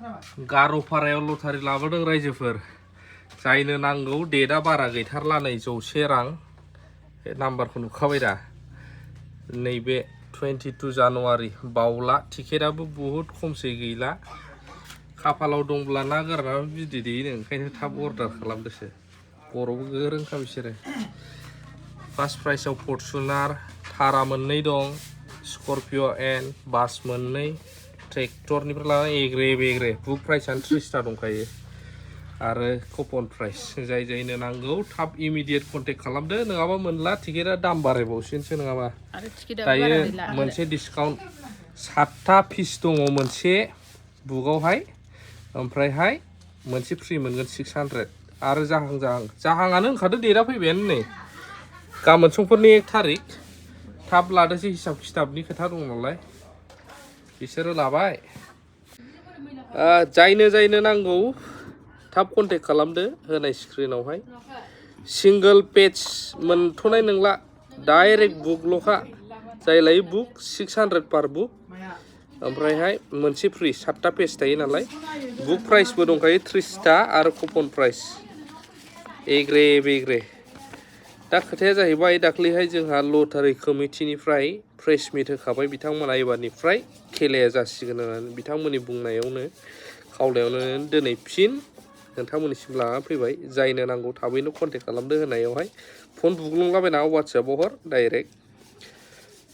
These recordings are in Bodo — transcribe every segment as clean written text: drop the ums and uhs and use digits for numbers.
गार'फारायाव लटारि लाबोदों रायजोफोर जायनो नांगौ डेटआ बारा गैथारला नै 100 रां बे नाम्बारखौ नुखाबाय दा नैबे 22 जानुवारि बावला टिकेटआबो बहुद खमसै गैला खाफालाव दंब्ला ना गोरानाबो बिदै दैयो ओंखायनो थाब अर्डार खालामदोसो बर'बो गोरोंखा बिसोरो फार्स्ट प्राइसआव फर्चुनार थारा मोननै दं स्कर्पिय' एन बास मोननै ट्रेक्टरनिफ्राय लानानै एग्रे बेग्रे बुक प्राइसआनो 30 दंखायो आरो कुपन प्राइस जाय जायनो नांगौ थाब इमिडियेट कन्टेक्ट खालामदो नङाबा मोनला टिकेटआ दाम बारायबावसिनसो नङाबा दायो मोनसे डिसकाउन्ट 7टा पिस दङ मोनसे बुकआवहाय ओमफ्रायहाय मोनसे फ्रि मोनगोन 600 आरो जाहांआनो ओंखारदो डेटआ फैबायानो नै गाबोन समफोरनि 1 थारिख थाब लादोसै हिसाब खिथाबनि खोथा दं नालाय बिसोरो लाबाय जायनो नांगौ थाब कन्टेक्ट खालामदो होनाय स्क्रिनावहाय सिंगल पेज मोनथ'नाय नंला डाइरेक्ट बुकल'खा जाय लायो बुक 600 पार बुक ओमफ्रायहाय मोनसे फ्रि 7टा पेज थायो नालाय बुक प्राइसबो दंखायो 30टा आरो कुपन प्राइस एग्रे बेग्रे दा खोथाया जाहैबाय दाख्लैहाय जोंहा लटारि कमिटिनिफ्राय प्रेस मिट होखाबाय बिथांमोना एबारनिफ्राय खेलाया जासिगोन होननानै बिथांमोननि बुंनायावनो खावलायावनो दिनै फिन नोंथांमोननिसिम लाना फैबाय जायनो नांगौ थाबैनो कन्टेक्ट खालामदो होनायावहाय फन बुग्लुंलाबायना वाट्सएपआव हर डाइरेक्ट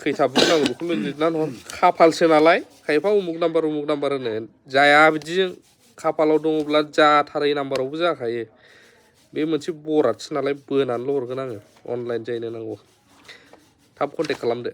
खैथा बुक नांगौ बेखौ लिरनानै हर खाफालसो नालाय खायफा उमुक नाम्बार होनो जाया बिदिजों खाफालाव दङब्ला जाथारै नाम्बारावबो जाखायो बे मोनसे बरादसो नालाय बोनानैल' हरगोन आङो अनलाइन जायनो नांगौ थाब कन्टेक्ट खालामदो